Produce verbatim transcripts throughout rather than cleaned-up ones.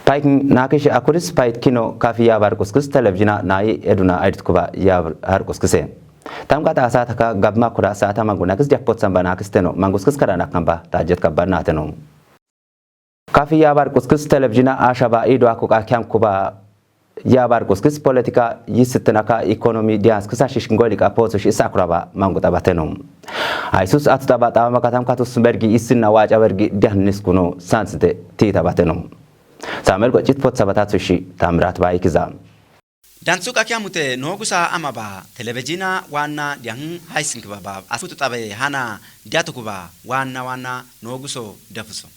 Paykin nakishi akuris payit kino kafi yabar kuskis televizina nayi eduna aidit kuba yabar kuskise. Tam kata saat ka gabma kura saata mangunakis diapotsan banakis teno manguskis karana kamba tajet kabar nateno. Kafi yabar kuskis televizina ashaba ido aku ka kyam kuba yabar kuskis politika yisitinaka ekonomi dianskisa shishkin golika posush isakuraba mangu tabateno. Aisus atu taba taba makatam katus bergi isinna waca bergi diannis kuno sansite ti tabateno. Samuel gocit pot sabatatushi tamrat baikiza. Dansu qakia mute nogusa amaba televizina wanna diahn haisinkiba bab asutu tabe hana diatukuba wanna wanna noguso defuso.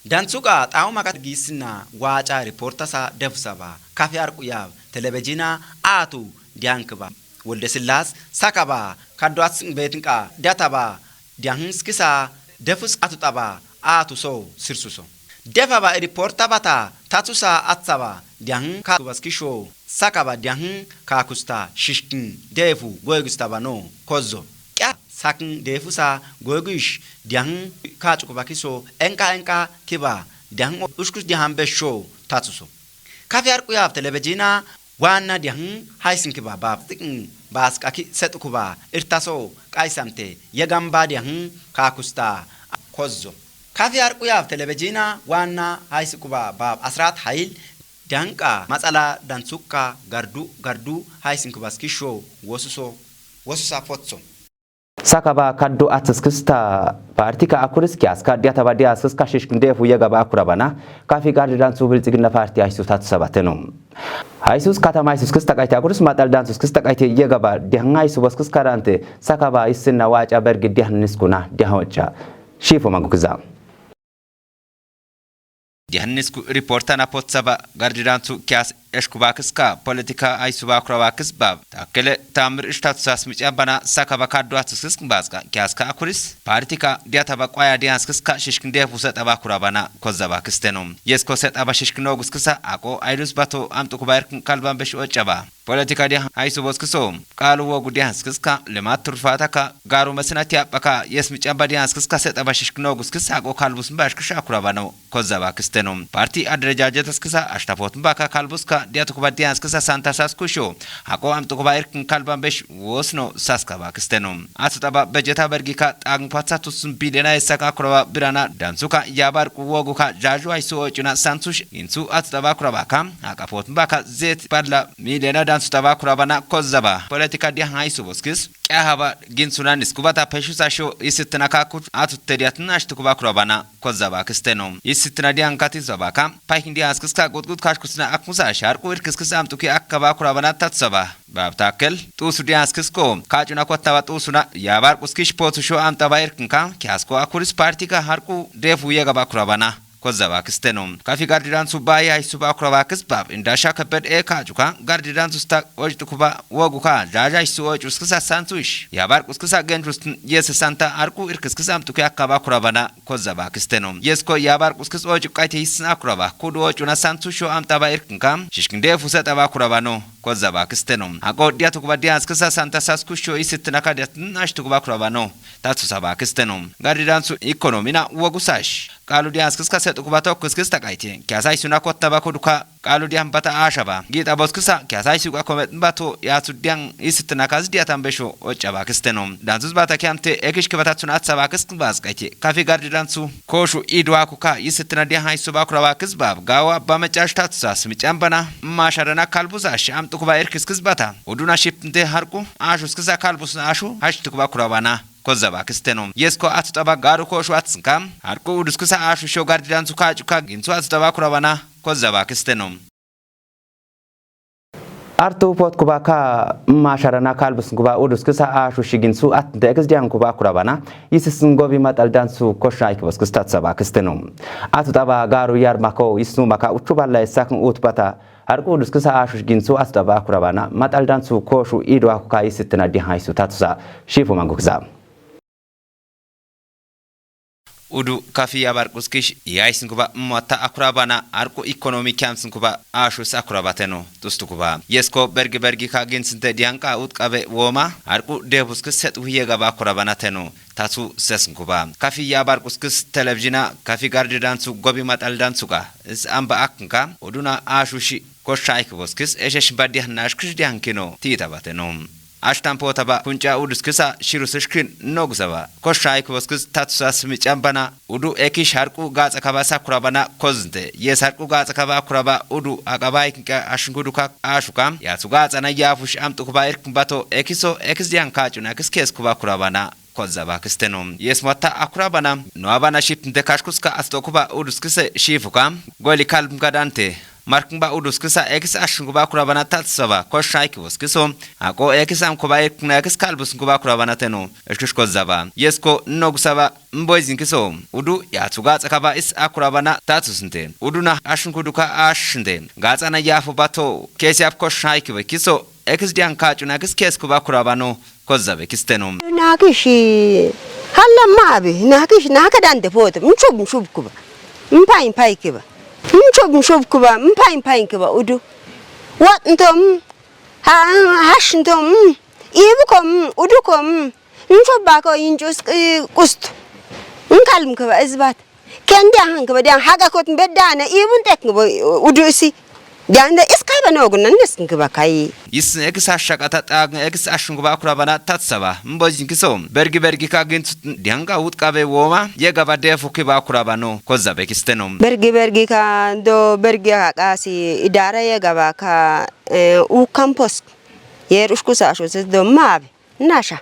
Dansuqa xawu maqat gisinna waca riportasa defusaba kafi arqu yab televizina atu diankiba. Wolde Sillas sakaba kaddo atsin betinqa diataba diahn skisa defus atu taba atu so sirsuso. Defaba riporta bata tatusa atsaba diahn ka baskisho sakaba diahn ka kusta shishkin defu goygusta bano kozzo. Kya sakin defusa goygush diahn ka cukubakiso enka enka kiba diahn ushkus diahn besho tatuso. Kafi arqu yab televizina wanna diahn haisinkiba bab tikin baskaki setukuba irtaso qaisamte yegamba diahn ka kusta kozzo. Kafi arqu yab televizina wanna haisikuba bab asrat hail dianqa matsala dansuka gardu gardu haisinkibaskisho wosuso wosusa potso. Sakaba kaddu atiskista partika akuris kiaska diataba diaskiska shishkin defu yegaba akurabana kafi gardi dansu bilzigina parti aisus tatu sabateno. Aisus katama aisus kista qaite akuris matal dansu kista qaite yegaba diahn aisu boskis karante sakaba isinna waca bergi diahn niskuna diahn waca. Shifo mangukiza. Dihannisku riportana potsaba gardidantu kias eshkubakiska politika aisubakurabakiska bab takele tamir ishtatusas micambana sakaba kaddu atusisk baska kiaska akuris partika diataba qwaya dianskiska shishkin defu setaba kurabana kozaba kisteno. Yesko setaba shishkin oguskisa ako aidus bato amtukuba irkin kalban besh ocaba. Politika diya aisu boskiso qalu wogu diya skiska limat turfataka garu masina tiyapaka yes micamba diya skiska setaba shishkino guskis haqo kalbus mbashkish akurabano kozaba kisteno. Parti adrejajet skisa ashtafot mbaka kalbuska diya tukuba diya skisa santa saskusho haqo amtukuba irkin kalban besh wosno saskaba kisteno. Atutaba bejeta bergika tagn patsa tusun bilena esaka kuraba birana dansuka yabar ku woguka jaju aisu ocuna sansush insu atutaba kurabaka haqafot mbaka zet balla milena dansu taba kurabana kozaba politika diya haisu boskis qahaba ginsuna niskubata peshusa sho isitna kakut atut tediatn ashtukuba kurabana kozaba kisteno. Isitna diya nkatin sabaka paikin diya skiska gutgut kashkusna akmusa sharku irkiskis amtuki akkaba kurabana tatsaba. Bab takel tusu diya skisko kacuna kotaba tusuna yabar kuskish potu sho amtaba irkinka kiasko akuris partika harku defu yegaba kurabana kozaba kisteno. Kafi gardidan suba ya suba kuraba kis bab indasha kebed e kacuka gardidan susta ojtukuba woguka jaja isu ojuskisa sansuish yabar kuskisa genjustin yes santa arku irkiskis amtuki akkaba kurabana kozaba kisteno. Yesko yabar kuskis oju kaite isna kuraba kudu ojuna sansusho amtaba irkinka shishkin defu setaba kurabano kozaba kisteno. Haqo diya tukuba diya skisa santa saskusho isitna kadiatn ashtukuba kurabano tatsu saba kisteno. Gardidansu ekonomina wogusash qalu diya skiska setukuba tokkiskis taqaite kiasai suna kottaba kuduka qalu diya mbata ashaba gita boskisa kiasai suka komet mbato yatsu diya isitna kas diya tambesho ocaba kisteno. Dansus bata kiamte ekish kibatatsuna atsaba kisk bas qaite kafi gardidansu koshu idwa kuka isitna diya haisu bakuraba kis bab gawa bamecash tatsusas micambana mashadana kalbusash amtukuba irkiskis bata uduna shipnte harku ashu skisa kalbus ashu hashtukuba kurabana kozaba kisteno. Yesko atutaba garu koshu atsinka harku uduskisa ashu sho gardidansu kacuka ginsu atutaba kurabana kozaba kisteno. Artu pot kubaka masharana kalbus kuba uduskisa ashu shiginsu atnte ekis diyan kuba kurabana yisisin gobi matal dansu kosha ikibos kis tatsaba kisteno. Atutaba garu yar mako isnu maka uchu balla isakn utbata harku uduskisa ashu shiginsu atutaba kurabana matal dansu koshu idu akuka yisitna dihaisu tatsa shifu mangukiza. Udu kafi yabarquskish yaisnkuba mwatta akurabana arqu ekonomi kyamsnkuba ashus akurabateno tustukuba. Yesko bergi bergi ka ginsnte dianka utqabe woma arqu debuskis set wiye gaba akurabanateno tatu sesnkuba. Kafi yabarquskis televizina kafi gardidansu gobi mataldansuka is amba aknka uduna ashushi koshayk boskis eshesh badiah nashkrish diankino titabateno. Ashtan potaba kunca uduskisa shirusishkin nogusaba koshayk boskis tatusas micambana udu ekish harqu gatsakaba sakurabana koznte yes harqu gatsakaba kuraba udu akabaykinka ashinkuduka ashuka yatsu gatsana yafush amtukuba irknbato ekiso ekis diankachuna kis keskuba kurabana kozaba kisteno. Yes mwatta akurabana no abana shipnte kashkuska astokuba uduskise shifuka goli kalbnka dante marknba uduskisa ekis ashnkuba kurabana tatsaba koshayk boskiso ako ekis amkuba ekna ekis kalbusnkuba kurabanateno eshkishkozaba. Yesko nogusaba mboyzinkiso udu yatsu gatsakaba is akurabana tatusnte uduna ashnkuduka ashinte gatsana yafubato kesyap koshayk bokiso ekis diankachuna ekis keskuba kurabano kozzabe kisteno. Nakishi halla mabi nakish nakadante foto mchub mchub kuba mpay mpay kiba mchub mchub kuba mpay mpay kiba udu wat ntom ha hash ntom ibukom udukom nchub bako inchus kust nkalm kiba izbat Ken diahan kiba diahan haga kot mbedana ibun tek ngiba udusi. Diahan da iskay ba nogun nan nes ngiba kai. Yis ekis ashakata tag ekis ashungu ba kurabana tatsaba mbojin kiso bergi bergi ka gin dianga utkabe woma yegaba defu kiba kurabano kozzabe kisteno. Bergi bergi ka do bergi ka kasi idara yegaba ka eh, u campus yer ushkusa asho se do mabe nasha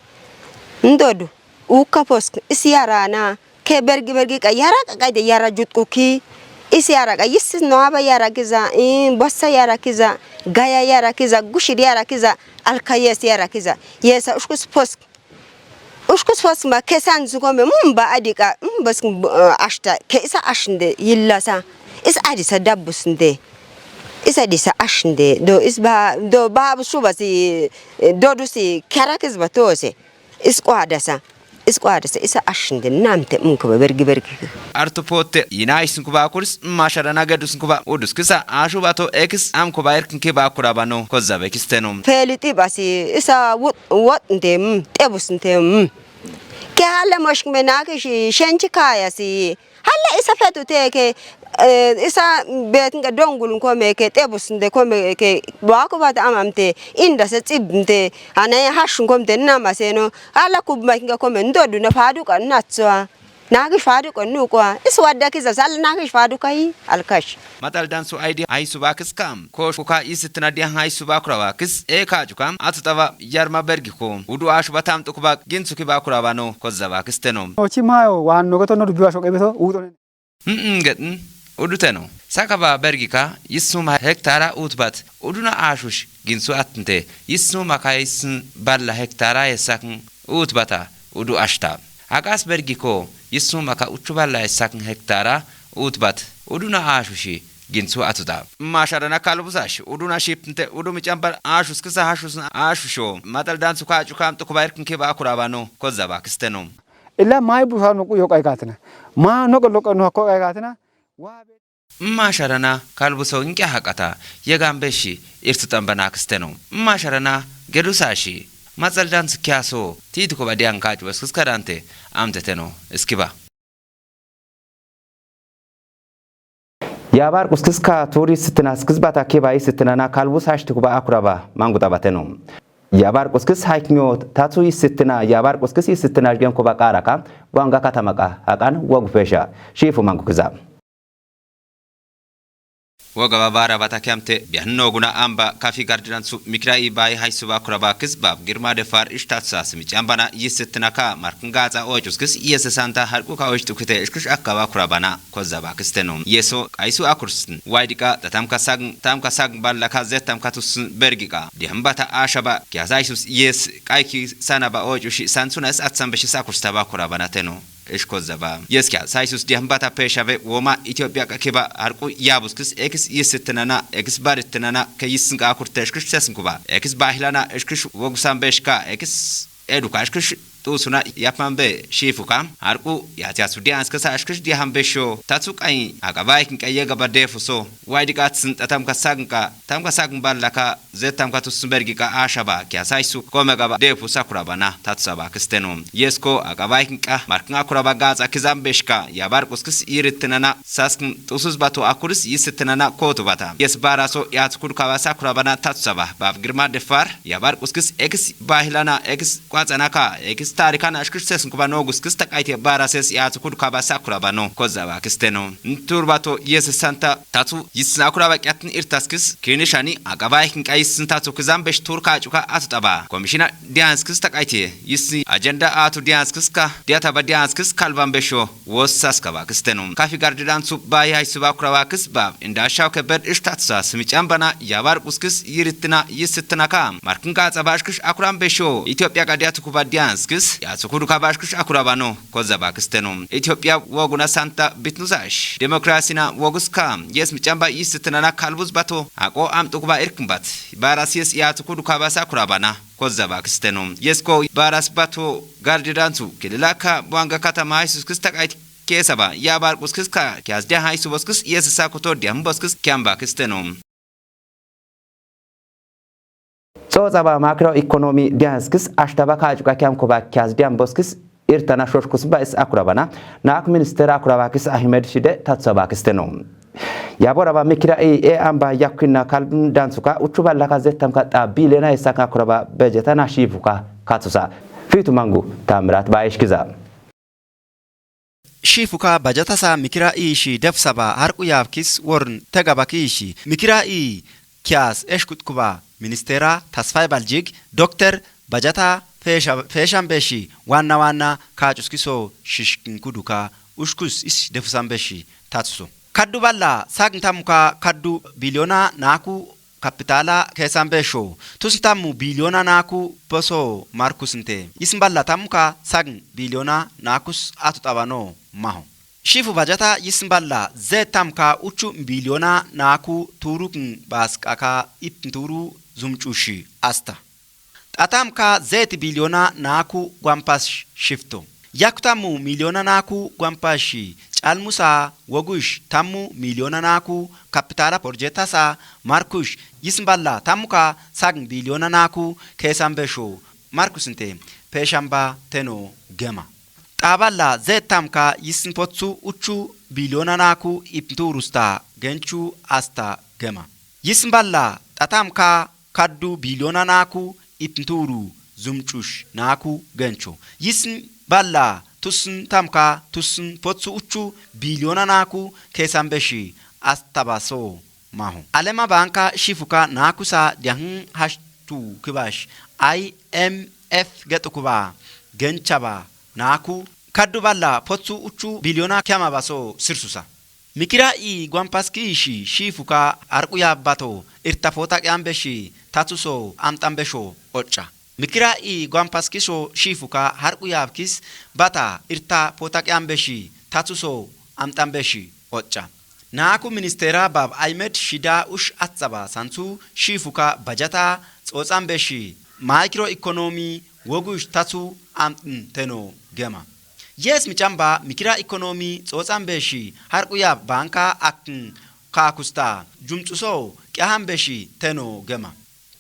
ndodu u campus isi yarana Ke bergi bergi ka yara ka kaide yara jutku ki is yara ka yis no aba yara kiza in bossa yara kiza gaya yara kiza gushir yara kiza alkayes yara kiza yesa ushkus posk ushkus posk ma kesan zuko me mumba adika mumba ashta ke isa ashinde yillasa is adisa dabbus nde isa disa ashinde do is ba do babu shuba si do du si kara kiz ba tose Isqwadasa isqwadasa isa ashinde namte munkuba bergi bergi. Artupote yina isinkuba kuris mashara nagedusinkuba uduskisa ashubato ekis amkuba erkinkiba kurabano kozzabe kisteno. Feliti basi isa wot wot ntem tebus ntem. Ke hala moshkme nakishi shenchi kaya si Halla isa fetu teke eh, isa betin ka dongul kome ke tebus nde kome ke bako bata amamte inda se tsib nte ana ya hash komte nama seno halla kub makinga kome ndodu na fadu ka natsoa naki fadu ka nukwa is wadda kiza sal naki fadu kai alkash. Matal dan su aidi ai su ba kiskam ko shuka isitina di hai su ba kurawa kis e ka jukam atutaba yarma bergi ko udu ashu batam tukuba gin suki ba kurawa no kozza ba kisteno. Ochi mayo wan no goto no duwa shoke beto udo ne. Mm mm getin udu teno saka ba bergi ka yisuma hektara utbat uduna ashush gin su atnte yisuma ka yisin balla hektara yesakin utbata udu ashta. Agas bergi ko yisuma ka uchu balla yesakin hektara utbat uduna ashushi Ginsu atuda. Masharana kalbusash uduna shipnte udu michambar ashus kisa hashus ashusho matal dan suka chukam tukuba irkin kiba kurabano kozaba kisteno. Illa mai busa nuku yokai katina ma noka loka no ko kai katina. Masharana kalbuso inke hakata yegambeshi irtu tambana kisteno. Masharana gedusashi matal dan sukyaso titukuba dian kachubas kiskarante amteteno iskiba. Yabar quskis ka turi sitina skis bata ke bai sitina na kalbus hashti kuba akuraba mangu tabateno. Yabar quskis haiknyo tatu isitina yabar quskis isitina jgen kuba karaka wanga katamaka akan wagu pesha shifu mangu kiza. Wagaba bara bata kyamte bihan noguna amba kafi gardiran su mikra i bai hai suba kuraba kis bab girma de far ishtat sas mi chambana yisitina ka markin gaza ojus kis yese santa harku ka oj tukite ishkish akaba kurabana kozaba kisteno yeso aisu akursin waidika tatam ka sagn tam ka sagn balla ka zetam ka tus bergika dihan bata ashaba kya zaisus yes kaiki sana ba ojushi sansuna is atsan beshi sakurs taba kurabana teno. Ishkozaba yeskya saisus diahmbata peshave woma Ethiopia ka kiba harqu yabuskis ekis yisitnana ekis baritnana ke yisnka akurte ishkish sesnkuba ekis bahilana ishkish wogusan beshka ekis eduka ishkish Tuusuna yapman be shiifuka harqu yatiyatsu diyanskis ashkish diyahan besho tatsu qayin aqabaaykin qaye gaba deefuso. Waydiqaatsin tatamka sagnqa tamka sagn ballaka zet tamka tussun bergiqa ashaba kiyasaysu kome gaba deefusa kurabana tatsu sabakisteno. Yesko aqabaaykin qa markin akuraba gaaxa kizan beshka yabarquskis yirittinana saskn tusus bato akuris yisittinana kootu bata. Yes baaraso yatsu kudkabasa kurabana tatsu saba bab girma defar yabarquskis ekis baahilana ekis qwaxanaka ekis taarikan ashkish sesn kuba nooguskis taqayte baarases yatsu kudkabasa kurabano kozaba kisteno. Nturbato yes santa tatsu yisna kuraba qyatin irtaskis kinishani aqabaaykin qayisn tatsu kizan besh turka cuka atu taba komishina diyanskis taqayte yisni ajenda atu diyanskis ka diyataba diyanskis kalban besho wossas kaba kisteno. Kafi gardidansu bayi haysuba kurabakis bab indashaw kebed ishtatsa simican bana yabarquskis yirittina yisittinaka markin gaaxa bashkish akuran besho Ethiopia qadiyatu kuba diyanskis yatsu kuduka bashkish akurabano kozaba kisteno. Ethiopia woguna santa bitnusash demokrasina woguska yes micamba yisittinana kalbus bato aqo amxu kuba irkin bat baras yes yatsu kuduka basa kurabana kozaba kisteno. Yesko baras bato gardidansu kililaka bwanga katama haysuskis taqayti keesaba yabarquskiska kiyas diyan haysu boskis yes sakuto diyan boskis kiyamba kisteno. Tsotsaba makro ekonomi diyanskis ashtaba kacuka kiyam kuba kiyas diyan boskis irtana shoshkus ba is akurabana naak minister akurabakis Ahmed Shide tatsaba kisteno. Yaboraba mikira i e amba yakwina kalbin dansuka uchu ballaka zettamka ta bilena isaka kuraba bejeta na shifuka katsusa. Fitu mangu tamirat ba ishkiza. Shifuka bajatasa mikira ishi defsaba harqu yabkis worn tegabaki ishi mikira i kiyas eshkut kuba ministera tasfay baljig doktor bajata fesha feshan beshi wanna wanna kacuskiso shishkin kuduka ushkus is defusan beshi tatsuso. Kaddu balla sagn tamuka kaddu biliyona naku kapitala keesan besho tusn tammu biliyona naku boso markusnte yisn balla tamuka sagn biliyona nakus atu xabano maho. Shifu bajata yisn balla zet tamka uchu biliyona naku turukn basqaka ipn turu zumcushi asta. Xatamka zet biliyona naku gwampas shifto. Yak tammu miliyona naku gwampashi calmusa wogush tammu miliyona naku kapitala porjetasa markush yisn balla tammuka sagn biliyona naku keesan besho markusnte peshamba teno gema. Xaballa zet tamka yisn potsu uchu biliyona naku ipnturusta genchu asta gema. Yisn balla xatamka kaddu biliyona naku ipnturu zumcush naku gencho. Yisn balla tusn tamka tusn potsu uchu biliyona naku keesan beshi astabaso maho. Alema banka shifuka nakusa diyahin hashtu kibash I M F gexu kuba genchaba naku kaddu balla potsu uchu biliyona kiyamabaso sirsusa. Mikira i gwampaski ishi shifuka harqu yabbato irtafota qiyambeshi tatsuso amxambesho occa. Mikira i gwampaskiso shifuka harqu yabkis bata irtafota qiyambeshi tatsuso amxambeshi occa. Naku ministera bab Ahmed Shida ush atsaba santhu shifuka bajata tsotsambeshi mikro ekonomi wogush tatsu amxn teno gema. Yes micamba mikira ekonomi tsotsambeshi harqu yab banka akn kakusta jumcuso qyahan beshi teno gema.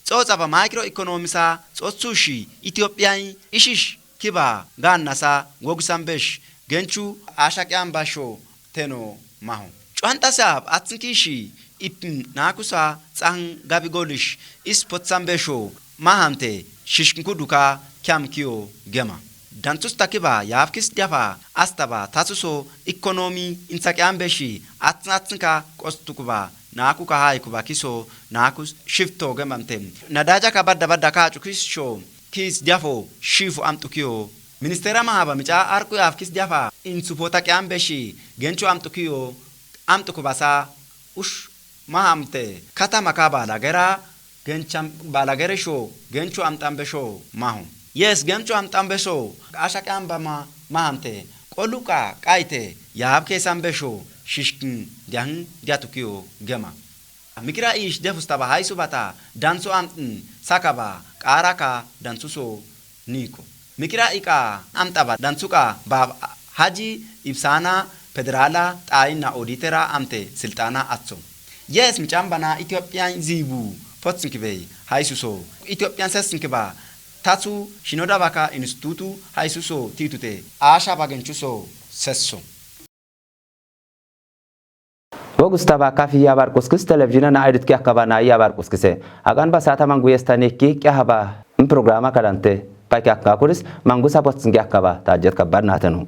Xoxaba makro ekonomisa xoxushi Itophiyan ishish kiba gaannasa wogisan besh genchu ashaqiyan basho teno maho. Cuantasab atsinkishi ipin nakusa tsahan gabi golish is potsan besho mahamte shishkinku duka kyam kiyo gema. Dantsusta kiba yafkis dyafa astaba tatsuso ekonomi intsaqiyan beshi atsin atsinka qostukuba naku kahayi kuba kiso naku shifto gemamte. Nadaja ka badda badda ka cukisho kis dyafo shifu amxu kiyo. Ministera mahaba mica arqu yafkis dyafa insupota qiyan beshi gencho amxu kiyo amxu kubasa ush mahamte. Katama ka balagera gencham balagere sho gencho amxan besho maho. Yes gencho amxan besho asha qiyan bama mahamte. Qoluqa qayte yab kesan besho shishkin dyahin dyatukiyo gema. Mikira ish defustaba haysu bata dantsu amxin sakaba qaraka dantsuso niko. Mikira iqa amxaba danthuqa ba haji ibsana federala xayinna oditera amte silxana atho. Yes, micambana Ethiopian zibu potsinkibey haysuso. Ethiopian sessinkiba tathu shinodabaka institutu haysuso titute asha bagenchuso sesso. Wogustaba kafi yabar kuskis televizyon na aidit ki akaba na yabar kuskise. Agan ba sata mangu yestani ki kya haba programa kadante. Pai ki akka kuris mangu sapotsingi akaba tajet kabar natenu.